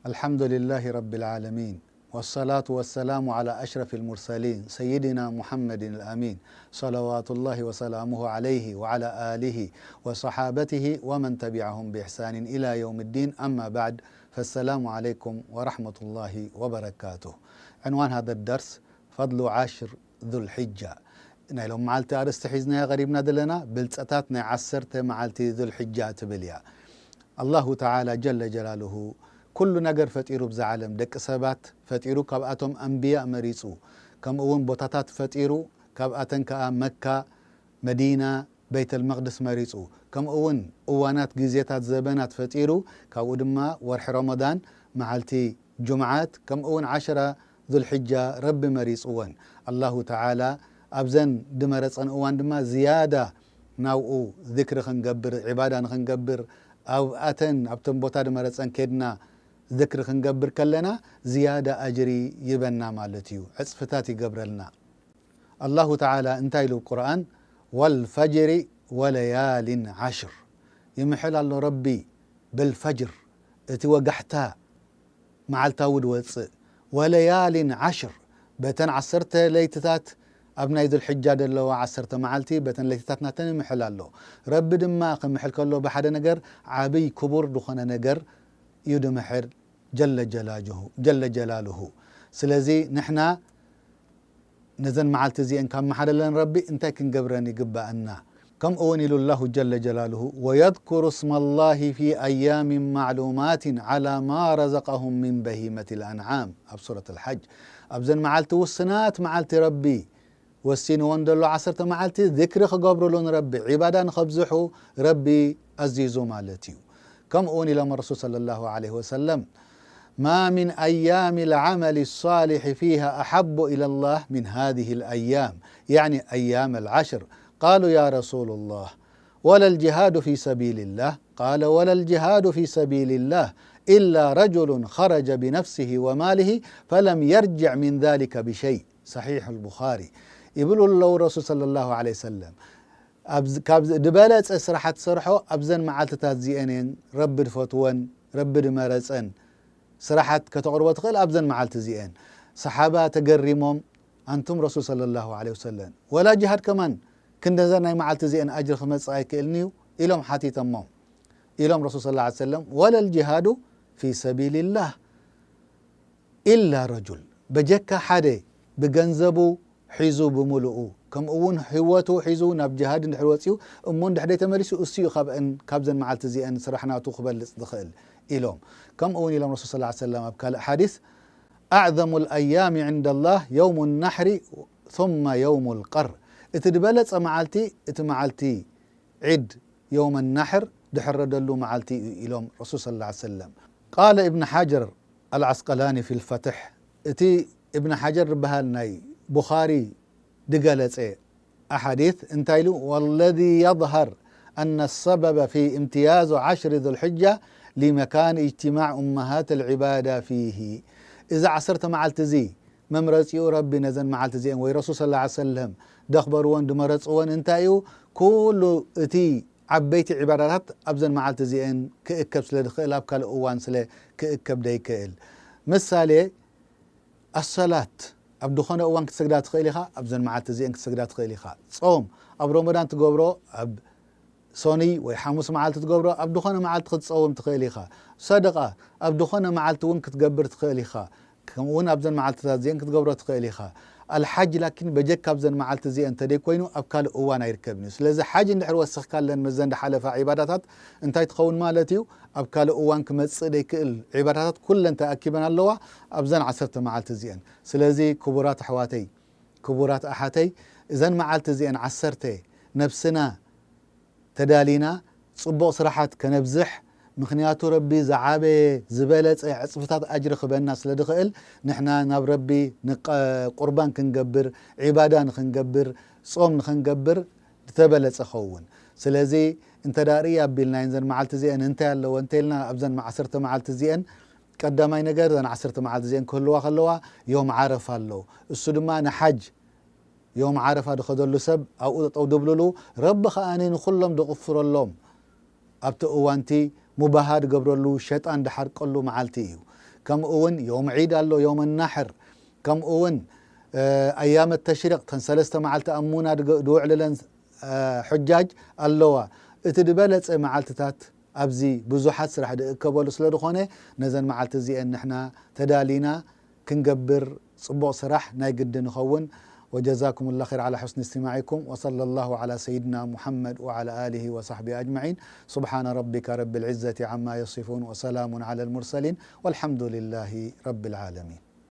الحمد لله رب العالمين، والصلاة والسلام على أشرف المرسلين سيدنا محمد الأمين، صلوات الله وسلامه عليه وعلى آله وصحابته ومن تبعهم بإحسان إلى يوم الدين. أما بعد، فالسلام عليكم ورحمة الله وبركاته. عنوان هذا الدرس: فضل عشر ذو الحجة. ናይ ሎም መዓልቲ ኣርእስቲ ሒዝናዮ ቀሪብና ዘለና ብልጸታት ናይ ዓሰርተ መዓልቲ ذو الحجة ትብል እያ። ኣላሁ ተዓላ ጀለ ጀላሉሁ ኩሉ ነገር ፈጢሩ፣ ብዛ ዓለም ደቂ ሰባት ፈጢሩ፣ ካብኣቶም ኣንብያ መሪጹ፣ ከምኡ እውን ቦታታት ፈጢሩ፣ ካብኣተን ከኣ መካ፣ መዲና፣ በይተል መቕድስ መሪጹ፣ ከምኡ እውን እዋናት፣ ግዜታት፣ ዘበናት ፈጢሩ፣ ካብኡ ድማ ወርሒ ረመዳን፣ መዓልቲ ጁምዓት፣ ከምኡ እውን ዓሽራ ዙልሕጃ ረቢ መሪጽወን። ኣላሁ ተዓላ ኣብዘን ድመረጸን እዋን ድማ ዝያዳ ናብኡ ዚክሪ ክንገብር፣ ዒባዳ ንኽንገብር፣ ኣብኣተን ኣብተን ቦታ ድመረጸን ኬድና ዚክሪ ክንገብር ከለና ዝያዳ ኣጅሪ ይበና ማለት እዩ፣ ዕጽፍታት ይገብረልና። ኣላሁ ተዓላ እንታይ ኢሉ ኣብ ቁርኣን? ወልፈጅሪ ወለያሊን ዓሽር። ይምሕል ኣሎ ረቢ ብልፈጅር፣ እቲ ወጋሕታ መዓልታዊ ድወጽእ፣ ወለያሊን ዓሽር፣ በተን ዓሰርተ ለይትታት ኣብ ናይ ዙልሕጃ ዘለዋ ዓሰርተ መዓልቲ በተን ለይትታት ናተን ይምሕል ኣሎ። ረቢ ድማ ክምሕል ከሎ ብሓደ ነገር ዓብይ ክቡር ዝኾነ ነገር እዩ ድምሕል ጀለ ጀላጅሁ-፣ ጀለ ጀላልሁ። ስለዚ ንሕና ነዘን መዓልቲ እዚአን ካብ መሓለለን ረቢ እንታይ ክንገብረን ይግባኣና? ከምኡ እውን ኢሉ ኣላሁ ጀለ ጀላልሁ፣ ወየዝኩሩ ስመ ላሂ ፊ ኣያሚን ማዕሉማትን ዓላ ማ ረዘቀሁም ሚን በሂመት ልኣንዓም፣ ኣብ ሱረት ልሓጅ። ኣብዘን መዓልቲ ውስናት መዓልቲ ረቢ ወሲንወን ዘሎ ዓሰርተ መዓልቲ ዚክሪ ክገብሩሉ ንረቢ፣ ዒባዳ ንኸብዝሑ ረቢ ኣዚዙ ማለት እዩ። ከምኡ እውን ኢሎም ረሱል ሰለላሁ ዐለይሂ ወሰለም፣ ما من أيام العمل الصالح فيها أحب إلى الله من هذه الأيام، يعني أيام العشر. قالوا: يا رسول الله، ولا الجهاد في سبيل الله؟ قال: ولا الجهاد في سبيل الله إلا رجل خرج بنفسه وماله فلم يرجع من ذلك بشيء. صحيح البخاري. ይብሉ ኣለዉ ረሱል ሰለላሁ ዐለይሂ ወሰለም፣ ኣብዚ፣ ካብ ድበለጸ ስራሓት ሰርሖ ኣብዘን መዓልትታት እዚአን እየን ረቢ ድፈትወን፣ ረቢ ድመረጸን። ስራሓት ከተቕርቦ ትኽእል ኣብዘን መዓልቲ እዚአን። ሰሓባ ተገሪሞም፣ ኣንቱም ረሱል ሰለላሁ ዐለይሂ ወሰለም፣ ወላ ጅሃድ ከማን ክንደዘን ናይ መዓልቲ እዚአን ኣጅሪ ክመጽእ ኣይክእልን እዩ? ኢሎም ሓቲቶሞም። ኢሎም ረሱል ሰለላሁ ዐለይሂ ወሰለም፣ ወለል ጅሃዱ ፊ ሰቢልላህ ኢላ ረጁል፣ በጀካ ሓደ ብገንዘቡ ሒዙ ብምሉኡ፣ ከምኡ እውን ህይወቱ ሒዙ ናብ ጅሃድ እንድሕር ወፂኡ፣ እሞ እንድሕር ተመሊሱ፣ እሱ እዩ ካብአን፣ ካብዘን መዓልቲ እዚአን ስራሕ ናቱ ክበልፅ ዝኽእል ኢሎም። ከምኡ እውን ኢሎም ረሱል ሰለላሁ ዐለይሂ ወሰለም ኣብ ካልእ ሓዲስ፣ ኣዕዘሙ ልኣያሚ ዕንደ ላህ የውሙ ናሕሪ ثم የውሙ ልቀር፣ እቲ ዝበለፀ መዓልቲ እቲ መዓልቲ ዒድ የውመ ናሕር ድሕረደሉ መዓልቲ እዩ ኢሎም ረሱል ሰለላሁ ዐለይሂ ወሰለም። ቃለ እብን ሓጀር ኣልዓስቀላኒ ፊ ልፈትሕ፣ እቲ እብን ሓጀር ዝበሃል ናይ ቡኻሪ ድገለጸ ኣሓዲት እንታይ ኢሉ? ወለዚ የظሀር ኣነ ሰበበ ፊ እምትያዙ ዓሽሪ ዙልሕጃ ሊመካን እጅትማዕ ኡመሃት ልዕባዳ ፊሂ፣ እዚ ዓሰርተ መዓልቲ እዚ መምረፂኡ ረቢ ነዘን መዓልቲ እዚአን ወይ ረሱል ሰለላሁ ዐለይሂ ወሰለም ደኽበርዎን ድመረፅዎን እንታይ እዩ? ኩሉ እቲ ዓበይቲ ዒባዳታት ኣብዘን መዓልቲ እዚአን ክእከብ ስለ ዝኽእል፣ ኣብ ካልእ እዋን ስለ ክእከብ ደይክእል። ምሳሌ፣ ኣሰላት ኣብ ዝኾነ እዋን ክትሰግዳ ትኽእል ኢኻ፣ ኣብዘን መዓልቲ እዚአን ክትሰግዳ ትኽእል ኢኻ። ጾም ኣብ ረመዳን ትገብሮ ኣብ ሶኒ ወይ ሓሙስ መዓልቲ ትገብሮ፣ ኣብ ዝኾነ መዓልቲ ክትጸውም ትኽእል ኢኻ። ሰደቓ ኣብ ዝኾነ መዓልቲ እውን ክትገብር ትኽእል ኢኻ። ከምኡ እውን ኣብዘን መዓልትታት እዚአን ክትገብሮ ትኽእል ኢኻ። ኣልሓጅ ላኪን በጀካ ኣብዘን መዓልቲ እዚአን እንተደይኮይኑ ኣብ ካልእ እዋን ኣይርከብን እዩ። ስለዚ ሓጅ እንድሕር ወሰኽካለን ምስዘን ዝሓለፋ ዒባዳታት እንታይ ትኸውን ማለት እዩ? ኣብ ካልእ እዋን ክመጽእ ደይክእል ዒባዳታት ኩለን ተኣኪበን ኣለዋ ኣብዘን ዓሰርተ መዓልቲ እዚአን። ስለዚ ክቡራት ኣሕዋተይ፣ ክቡራት ኣሓተይ፣ እዘን መዓልቲ እዚአን ዓሰርተ ነብስና ተዳሊና ጽቡቕ ስራሓት ከነብዝሕ፣ ምኽንያቱ ረቢ ዝዓበየ ዝበለጸ ዕጽፍታት ኣጅሪ ክበና ስለ ዝኽእል፣ ንሕና ናብ ረቢ ንቀ-፣ ቁርባን ክንገብር፣ ዒባዳ ንኽንገብር፣ ጾም ንኽንገብር ዝተበለጸ ኸውን። ስለዚ እንተ ደኣ ርእይ ኣቢልናየን እዘን መዓልቲ እዚአን እንታይ ኣለወ እንተ ኢልና፣ ኣብዘን ዓሰርተ መዓልቲ እዚአን ቀዳማይ ነገር እዘን ዓሰርተ መዓልቲ እዚአን ክህልዋ ከለዋ ዮም ዓረፋ ኣሎ። እሱ ድማ ንሓጅ ዮም ዓረፋ ዝኸደሉ ሰብ ኣብኡ ጠጠው ድብልሉ፣ ረቢ ኸኣኒ ንኹሎም ድቕፍረሎም ኣብቲ እዋንቲ ሙባሃ ዝገብረሉ፣ ሸጣን ዝሓርቀሉ መዓልቲ እዩ። ከምኡ እውን ዮም ዒድ ኣሎ፣ ዮም ናሕር። ከምኡ እውን ኣያመ ተሽሪቕ፣ ተን ሰለስተ መዓልቲ ኣብ ሙና ዝውዕልለን ሕጃጅ ኣለዋ። እቲ ዝበለፀ መዓልትታት ኣብዚ ብዙሓት ስራሕ ዝእከበሉ ስለ ዝኾነ፣ ነዘን መዓልቲ እዚአን ንሕና ተዳሊና ክንገብር ፅቡቕ ስራሕ ናይ ግዲ ንኸውን። وجزاكم الله خير على حسن استماعكم، وصلى الله على سيدنا محمد وعلى آله وصحبه أجمعين. سبحان ربك رب العزة عما يصفون، وسلام على المرسلين، والحمد لله رب العالمين.